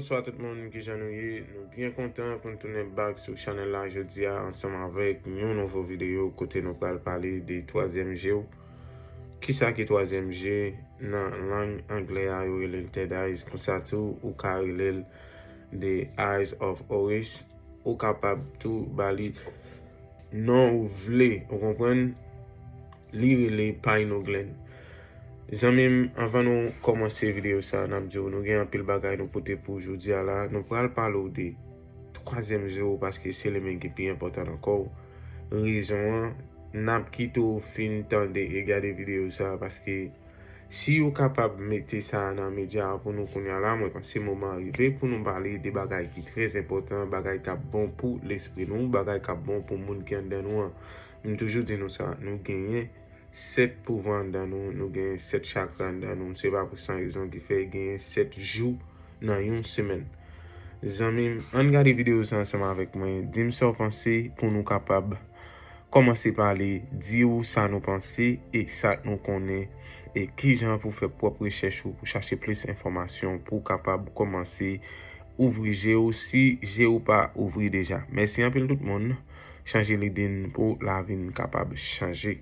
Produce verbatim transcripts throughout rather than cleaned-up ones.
Bonswa tout moun, kijan nou ye? Nou byen kontan pou n tounen back sou chanèl la jodi a ansanm avèk yon nouvo videyo kote nou pral pale de twazyèm je w. Kisa ki twazyèm je? Nan lang anglè a, yo rele l third eyes, konsa tou ou ka rele l the eyes of Horus. Ou kapab tou ba li non ou vle, ou konprann? Li rele pineal gland. Zanmi m, anvan nou kòmanse videyo sa, n ap di w nou gen anpil bagay nou pote pou w jodi a la. Nou pral pale w de twazyèm je w paske se li menm ki pi enpòtan nan kò w. Rezon an, n ap kite w fin tande e gade videyo sa paske si yo kapab mete sa nan medya a pou nou kounye a la, mwen panse moman an rive pou nou pale de bagay ki trè enpòtan, bagay k ap bon pou lespri nou, bagay k ap bon pou moun ki anndan nou an. M toujou di nou sa, nou genyen sèt pouvwa anndan nou, nou genyen sèt chakra anndan nou. Se pa pou san rezon ki fè genyen sèt jou nan yon semèn. Zanmi m, ann gade videyo sa ansanm avèk mwen. Di m sa w panse pou nou kapab kòmanse pale, di w sa nou panse e sa nou konnen, e kijan pou fè pwòp rechèch ou, pou chache plis enfòmasyon, pou w kapab kòmanse ouvri je w si je w pa ouvri deja. Mèsi anpil tout moun. Chanje lide n pou lavi n kapab chanje.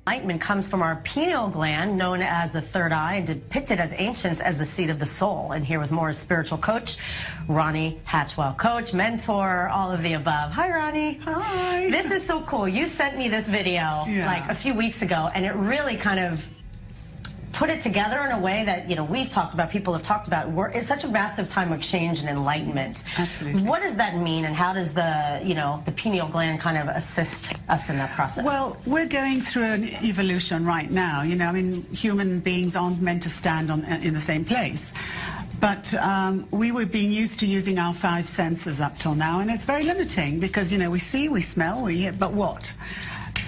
Enlightenment comes from our pineal gland, known as the third eye and depicted as ancients as the seat of the soul. And here with more is spiritual coach Ronnie Hatchwell. Coach, mentor, all of the above. Hi, Ronnie. Hi. This is so cool. You sent me this video Yeah. like a few weeks ago, and it really kind of put it together in a way that you know we've talked about, people have talked about. We're, it's such a massive time of change and enlightenment. Absolutely. What does that mean, and how does the you know the pineal gland kind of assist us in that process? Well, we're going through an evolution right now. You know, I mean, human beings aren't meant to stand on in the same place. But um, we were being used to using our five senses up till now, and it's very limiting because you know we see, we smell, we hear, but what?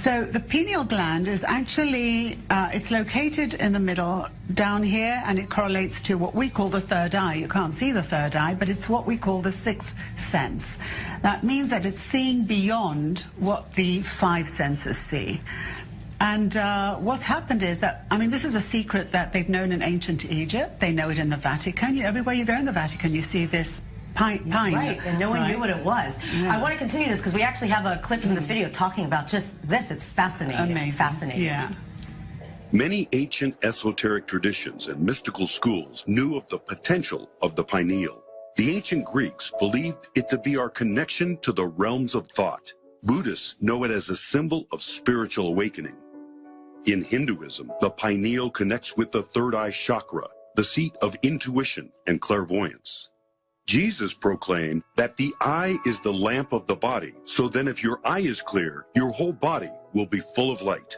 So the pineal gland is actually uh, it's located in the middle down here, and it correlates to what we call the third eye. You can't see the third eye, but it's what we call the sixth sense. That means that it's seeing beyond what the five senses see. And uh, what's happened is that, I mean, this is a secret that they've known in ancient Egypt. They know it in the Vatican. You, everywhere you go in the Vatican, you see this pine. pine Right, and no one right? knew what it was. Yeah. I want to continue this because we actually have a clip from this video talking about just this. It's fascinating. Amazing. Fascinating. Yeah. Many ancient esoteric traditions and mystical schools knew of the potential of the pineal. The ancient Greeks believed it to be our connection to the realms of thought. Buddhists know it as a symbol of spiritual awakening. In Hinduism, the pineal connects with the third eye chakra, the seat of intuition and clairvoyance. Jesus proclaimed that the eye is the lamp of the body, so then if your eye is clear, your whole body will be full of light.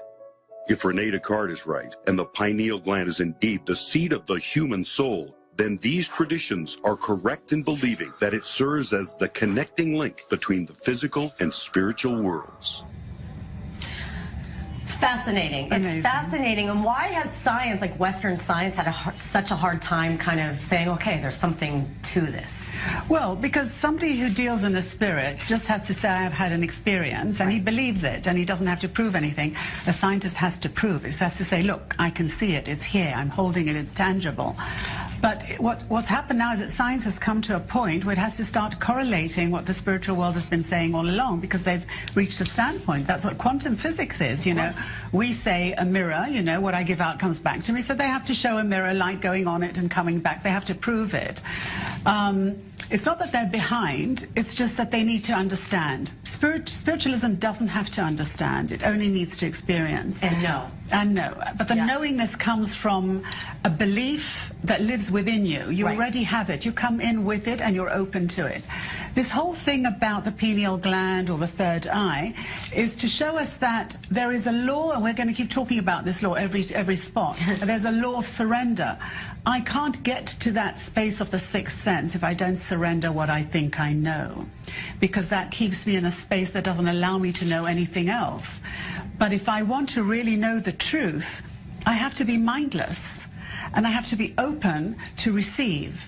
If Rene Descartes is right, and the pineal gland is indeed the seat of the human soul, then these traditions are correct in believing that it serves as the connecting link between the physical and spiritual worlds. Fascinating. It's Amazing. Fascinating. And why has science, like Western science, had a, har- such a hard time kind of saying, okay, there's something to this? Well, because somebody who deals in the spirit just has to say, I've had an experience, and he believes it, and he doesn't have to prove anything. A scientist has to prove it. He has to say, look, I can see it, it's here, I'm holding it, it's tangible. But what, what's happened now is that science has come to a point where it has to start correlating what the spiritual world has been saying all along because they've reached a standpoint. That's what quantum physics is, you know. We say a mirror, you know, what I give out comes back to me. So they have to show a mirror, light going on it and coming back. They have to prove it. Um, it's not that they're behind, it's just that they need to understand. Spirit, spiritualism doesn't have to understand, it only needs to experience. And know. And know. But the Yeah. knowingness comes from a belief that lives within you. You Right. already have it. You come in with it and you're open to it. This whole thing about the pineal gland or the third eye is to show us that there is a law, and we're going to keep talking about this law every, every spot. There's a law of surrender. I can't get to that space of the sixth sense if I don't surrender what I think I know, because that keeps me in a space that doesn't allow me to know anything else. But if I want to really know the truth, I have to be mindless and I have to be open to receive.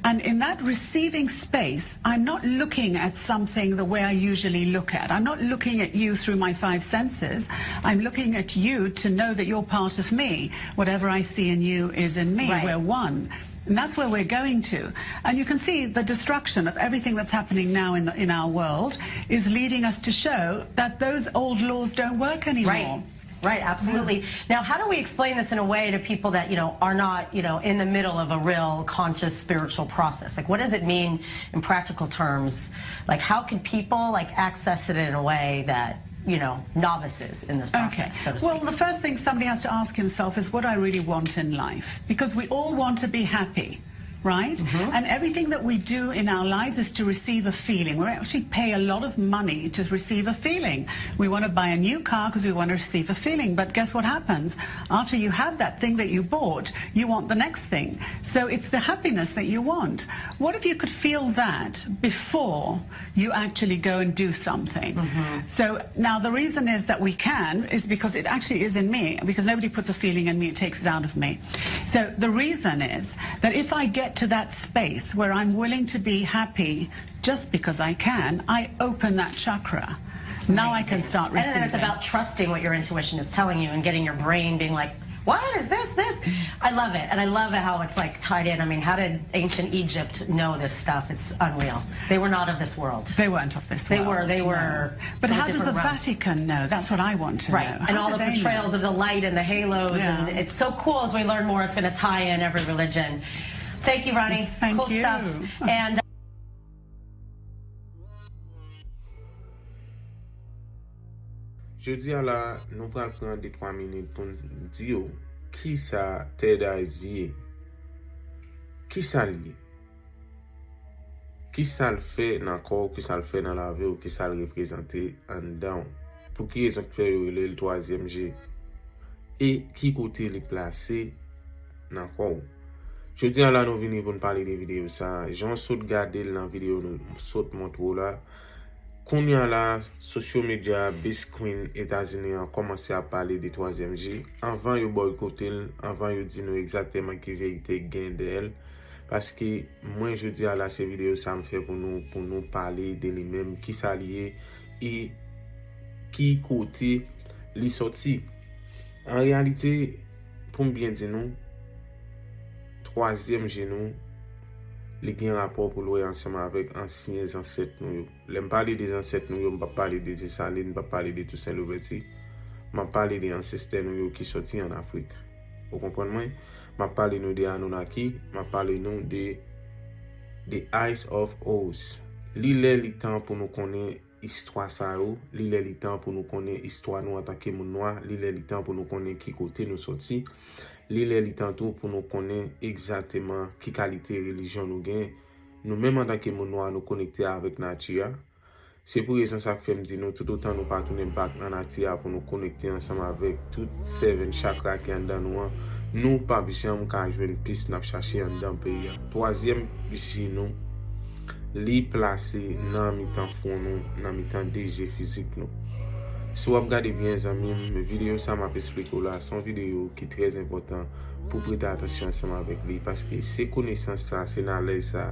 And in that receiving space, I'm not looking at something the way I usually look at. I'm not looking at you through my five senses. I'm looking at you to know that you're part of me. Whatever I see in you is in me. Right. We're one. And that's where we're going to. And you can see the destruction of everything that's happening now in, the, in our world is leading us to show that those old laws don't work anymore. Right. Right, absolutely. Now, how do we explain this in a way to people that, you know, are not, you know, in the middle of a real conscious spiritual process? Like, what does it mean in practical terms? Like, how can people, like, access it in a way that, you know, novices in this process, so to speak? Well, the first thing somebody has to ask himself is, what do I really want in life? Because we all want to be happy, right? And everything that we do in our lives is to receive a feeling. We actually pay a lot of money to receive a feeling. We want to buy a new car because we want to receive a feeling. But guess what happens? After you have that thing that you bought, you want the next thing. So it's the happiness that you want. What if you could feel that before you actually go and do something? So now the reason is that we can is because it actually is in me, because nobody puts a feeling in me, it takes it out of me. So the reason is that if I get to that space where I'm willing to be happy just because I can, I open that chakra. Now I can start receiving. And then it's about trusting what your intuition is telling you and getting your brain being like, what is this? This? I love it. And I love it how it's, like, tied in. I mean, how did ancient Egypt know this stuff? It's unreal. They were not of this world. They weren't of this They world. Were, they No. were. But They were how does the different realms. Vatican know? That's what I want to Right. Know. And How all do of the they know? Trails of the light and the halos. Yeah. And it's so cool as we learn more, it's going to tie in every religion. Thank you, Ronnie. Thank Cool you. Stuff. And Jodi a la, nou pral pran de twa minit pou n di w kisa Third Eyes ye. Kisa l ye? Kisa l fè nan kò w, kisa l fè nan lavi w, kisa l reprezante anndan w? Pou ki rezon k fè yo rele l twazyèm je? E ki kote li plase nan kò w? Jodi a la nou vini pou n pale de videyo sa a. Jan w sot gade l nan videyo nou sot montre w la, kounye a la, social media best queen Etazini an kòmanse ap pale de twazyèm je. Anvan yo bòykote l, anvan yo di nou egzakteman ki verite k gen dèyè l. Paske mwen jodi a la se videyo sa m fè pou nou, pou nou pale de li menm, kisa li ye e ki kote li sòti. An reyalite, pou m byen di nou, twazyèm je nou, li gen rapò pou l wè ansanm avèk ansyen zansèt nou yo. Lè m pale de zansèt nou yo, m p ap pale de Desalin, m p ap pale de Tousen Louvèti. M ap pale de ansestè nou yo ki sòti ann Afrik. Ou konprann mwen? M ap pale nou de Anunnaki, m ap pale nou de The Eyes of Horus. Li lè li tan pou nou konnen istwa sa yo, li lè li tan pou nou konnen istwa nou antanke moun nwa, li lè li tan pou nou konnen ki kote nou sòti, li lè li tan tou pou nou konnen egzakteman ki kalite relijyon nou gen. Nou menm antanke moun nwa, nou konekte avèk nati a. Se pou rezon sa k fè m di nou, toutotan nou pa tounen back nan nati a pou nou konekte ansanm avèk tout seven chakra ki anndan nou an, nou p ap janm ka jwenn peace n ap chache anndan peyi a. Twazyèm je nou, li plase nan mitan fwon nou, nan mitan de je fizik nou. Si w ap gade byen, zanmi m, videyo sa m ap esplike w la, se yon videyo ki trè enpòtan pou prete atansyon ansanm avèk li, paske se konesans sa, se knowledge sa,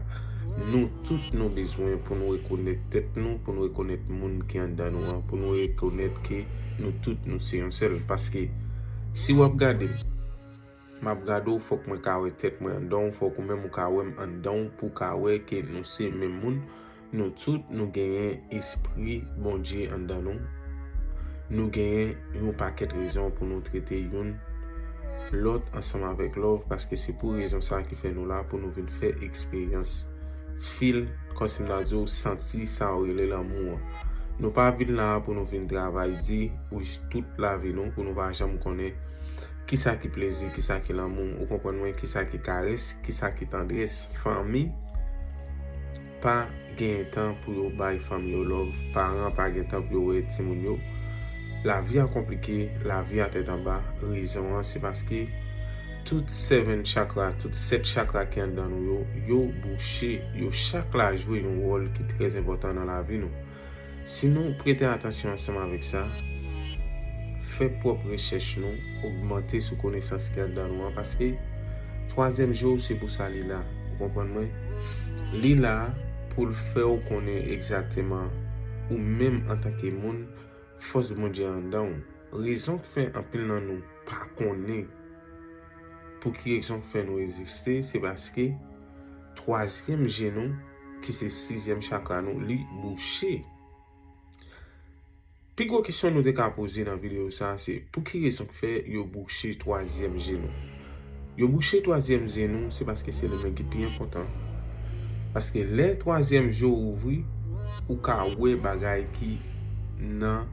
nou tout nou bezwen pou nou rekonèt tèt nou, pou nou rekonèt moun ki anndan nou an, pou nou rekonèt ke nou tout nou se yon sèl. Paske si w ap gade m, m ap gade w, fòk mwen ka wè tèt mwen anndan w, fòk ou menm ou ka wè m anndan w, pou w ka wè ke nou se menm moun, nou tout nou genyen espri Bondye anndan nou. Nou genyen yon pakèt rezon pou nou trete youn lòt ansanm avèk love, paske se pou rezon sa ki fè nou la, pou nou vin fè eksperyans, feel, kòmsi m ta di w, santi sa yo rele lanmou an. Nou pa vin la pou nou vin travay di ou j-, tout lavi nou, pou nou pa janm konnen kisa ki plezi, kisa ki lanmou, ou konprann mwen, kisa ki karès, kisa ki tandrès. Fanmi pa genyen tan pou yo bay fanmi yo love, paran pa gen tan pou yo wè timoun yo. Lavi a konplike, lavi a tèt anba. Rezon an, se paske tout seven chakra, tout sèt chakra ki anndan nou yo, yo bouche, yo chak la jwe yon wòl ki trè enpòtan nan lavi nou. Si nou prete atansyon ansanm avèk sa, fè pwòp rechèch nou, ogmante sou konesans ki anndan nou an, paske twazyèm je w se pou sa li la, ou konprann mwen? Li la pou l fè w konnen egzakteman ou menm antanke moun, fòs Bondye anndan w. Rezon k fè anpil nan nou pa konnen Pou ki rezon k fè nou egziste? Se paske twazyèm je nou, ki se sizyèm chakra nou, li bouche. Pi gwo kesyon nou te ka poze nan videyo sa a, se pou ki rezon k fè yo bouche twazyèm je nou? Yo bouche twazyèm je nou, se paske se li menm ki pi enpòtan. Paske lè twazyèm je w ouvri, ou ka wè bagay ki nan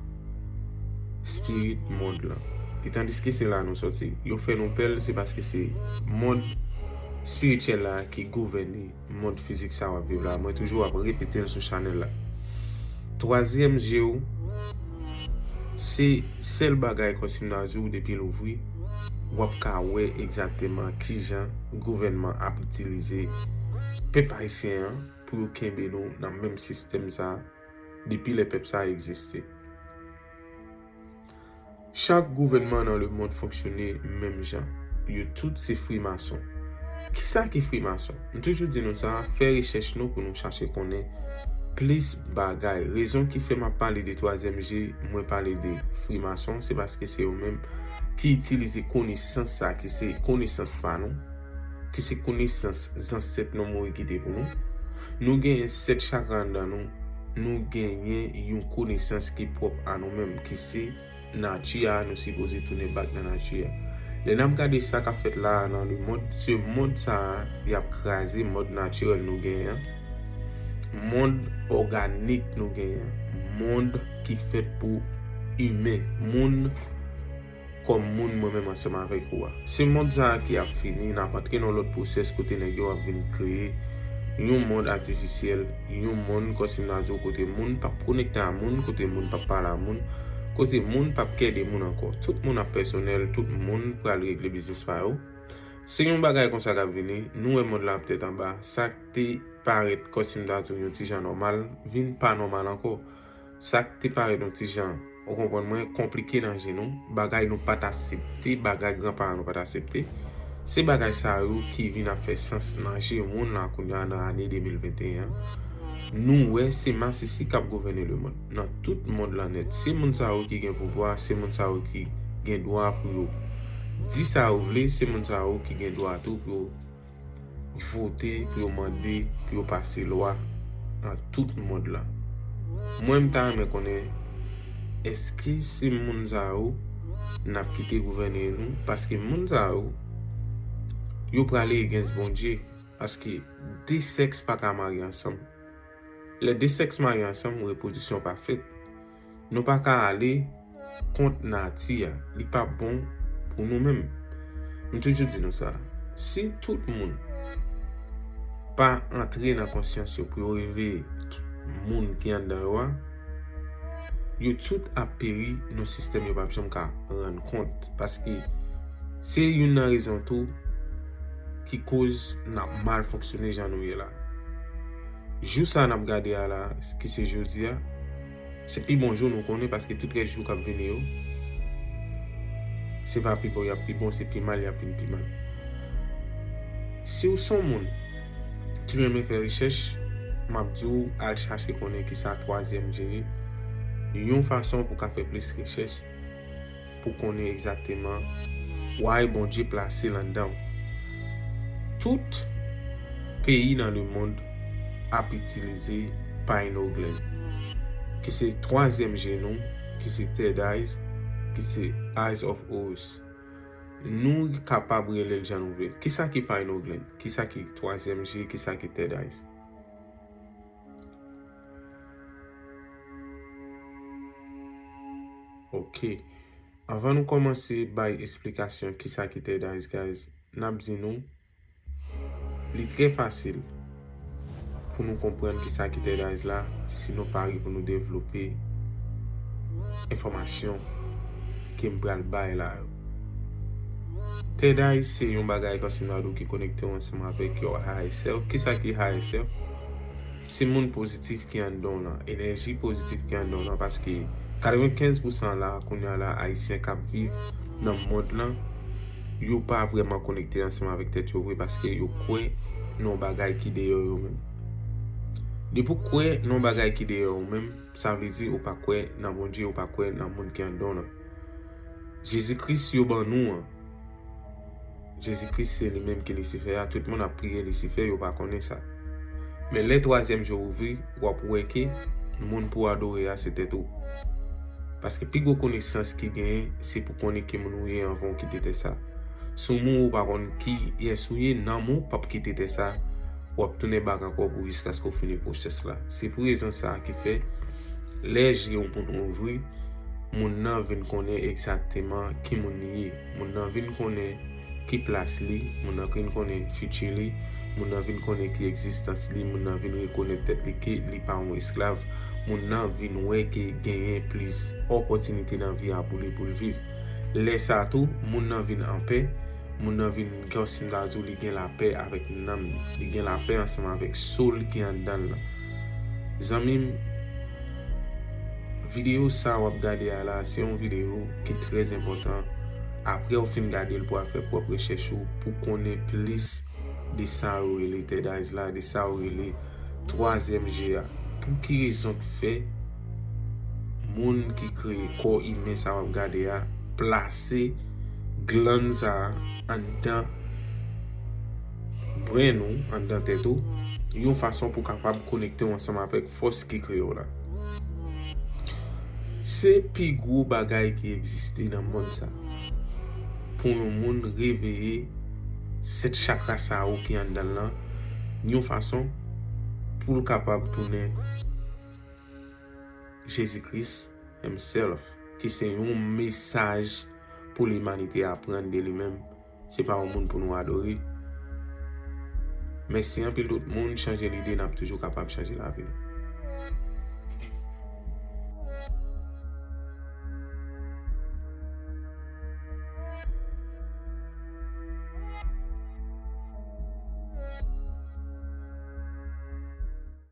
spirit mond lan. E tandiske se la nou sòti. Yo fè nou pè l, se paske se mond espirityèl la ki gouvène mond fizik sa w ap viv la. Mwen toujou ap repete l sou chanèl la. Twazyèm je w, se sèl bagay kòm si m ta di w depi l ouvri, w ap ka wè egzakteman kijan gouvènman ap itilize pèp ayisyen an pou yo kenbe nou nan menm sistèm sa depi lè pèp sa egziste. Chak gouvènman nan lemonn fonksyone menm jan. Yo tout se frimason. Kisa ki frimason? M toujou di nou sa, fè rechèch nou pou nou chache konnen plis bagay. Rezon ki fè m ap pale de twazyèm je, mwen pale de frimason, se paske se yo menm ki itilize konesans sa, ki se konesans pa nou, ki se konesans zansèt nou mouri kite pou nou. Nou genyen sèt chakra anndan nou, nou genyen yon konesans ki pwòp a nou menm, ki se nati a, nou sipoze tounen back nan nati a. Lè n ap gade sa k ap fèt la a nan lemonn, se mond sa a y ap kraze, mond natirèl nou genyen an, mond òganik nou genyen an, mond ki fèt pou imen, moun kòm moun mwen menm ansanm avèk ou a. Se mond sa a ki ap fini, n ap antre nan lòt pwosès kote nèg yo ap vin kreye yon mond atifisyèl, yon mond kòm si m ta di w kote moun p ap konekte a moun, kote moun p ap pale a moun, kote moun p ap kè de moun ankò. Tout moun ap pèsonèl, tout moun pral regle biznis pa yo. Se yon bagay konsa k ap vini, nou wè mond la ap tèt anba, sa k te parèt kòm si m ta di w yon ti jan nòmal, vin pa nòmal ankò. Sa k te parèt yon ti jan, ou konprann mwen, konplike nan je nou, bagay nou pa t aksepte, bagay granparan nou pa t aksepte, se bagay sa yo ki vin ap fè sans nan je moun la kounye a nan ane de mil venteyen an. Nou wè se masisi k ap gouvène lemonn. Nan tout mond lan nèt, se moun sa yo ki gen pouvwa, se moun sa yo ki gen dwa pou yo di sa yo vle, se moun sa yo ki gen dwa tou pou yo vote, pou yo mande pou yo pase lwa nan tout mond lan. Mwen, m ta renmen konnen, èske se moun sa yo n ap kite gouvène nou? Paske moun sa yo, yo prale against Bondye. Paske de sèks pa ka marye ansanm. Lè de sèks marye ansanm, repwodisyon pa fèt. Nou pa ka ale kont nati a. Li pa bon pou nou menm. M toujou di nou sa. Si tout moun pa antre nan konsyans yo pou yo reveye moun ki anndan yo a, yo tout ap peri nan sistèm yo p ap janm ka rann kont. Paske se youn nan rezon tou ki koz n ap mal fonksyone jan nou ye la. Jou sa n ap gade a la, ki se jodi a, se pi bon jou nou konnen, paske tout rès jou k ap vini yo, se pa pi bon y ap pi bon, se pi mal y ap vin pi mal. Si w se yon moun ki renmen fè rechèch, m ap di w al chache konnen kisa twazyèm je ye, yon fason pou w ka fè plis rechèch, pou konnen egzakteman why Bondye plase l anndan w. Tout peyi nan lemonn ap itilize pineal gland, ki se twazyèm je nou, ki se third eyes, ki se eyes of Horus. Nou kapab rele l jan nou vle. Kisa ki pineal gland? Kisa ki twazyèm je? Kisa ki third eyes? Ok. Anvan nou kòmanse bay esplikasyon kisa ki third eyes, guys, n ap di nou, li trè fasil pou nou konprann kisa ki third eyes la si nou pare pou nou devlope enfòmasyon ke m pral bay la yo. Third eyes se yon bagay kòm si m ta di w ki konekte w ansanm avèk your higher self. Kisa ki higher self? Se moun pozitif ki anndan w lan, enèji pozitif ki anndan w lan, paske katrevenkenz pousan la, kounye a la, Ayisyen k ap viv nan mond lan, yo pa vrèman konekte ansanm avèk tèt yo vre, paske yo kwè nan yon bagay ki deyò yo menm. Depi w kwè nan yon bagay ki deyò ou menm, sa vle di ou pa kwè nan Bondye, ou pa kwè nan moun ki anndan w lan. Jezi Kris yo ban nou an, Jezi Kris se li menm ki Lisifè a, tout moun ap priye Lisifè, yo pa konnen sa. Men lè twazyèm je w ouvri, w ap wè ke moun pou w adore a se tèt ou. Paske pi gwo konesans ki genyen, se pou konnen ki moun ou ye anvan w kite tè sa. Si w mouri, ou pa konn kiyès ou ye, nanm ou p ap kite tè sa, w ap tounen bak ankò pou jiskaske w fini pwosès la. Se pou rezon sa a ki fè, lè je yon moun ouvri, moun nan vin konnen egzakteman ki moun li ye. Moun nan vin konnen ki plas li, moun nan vin konnen fiti li, moun nan vin konnen ki egzistans li, moun nan vin rekonèt tèt li ke li pa yon esklav, moun nan vin wè ke genyen plis opòtinite nan vi a pou li, pou l viv. Lè sa a tou, moun nan vin anpè, moun nan vin, kòmsi m ta di w, li gen lapè avèk nanm li, li gen lapè ansanm avèk soul ki anndan l lan. Zanmi m, videyo sa w ap gade a la, se yon videyo ki trè enpòtan. Apre w fin gade l, pou w al fè pwòp rechèch ou, pou konnen plis de sa yo rele third eyes la, de sa yo rele twazyèm je a. Pou ki rezon k fè moun ki kreye kò imen sa w ap gade a plase glann sa a anndan brenn ou, anndan tèt ou, yon fason pou kapab konekte w ansanm avèk fòs ki kreye w la. Se pi gwo bagay ki egziste nan mond sa. Pou yon moun reveye sèt chakra sa yo ki anndan l lan, yon fason pou l kapab tounen Jezi Kris himself, ki se yon mesaj pou limanite aprann de li menm. Se pa yon moun pou nou adore. Mèsi anpil tout moun, chanje lide, n ap toujou kapab chanje lavi nou.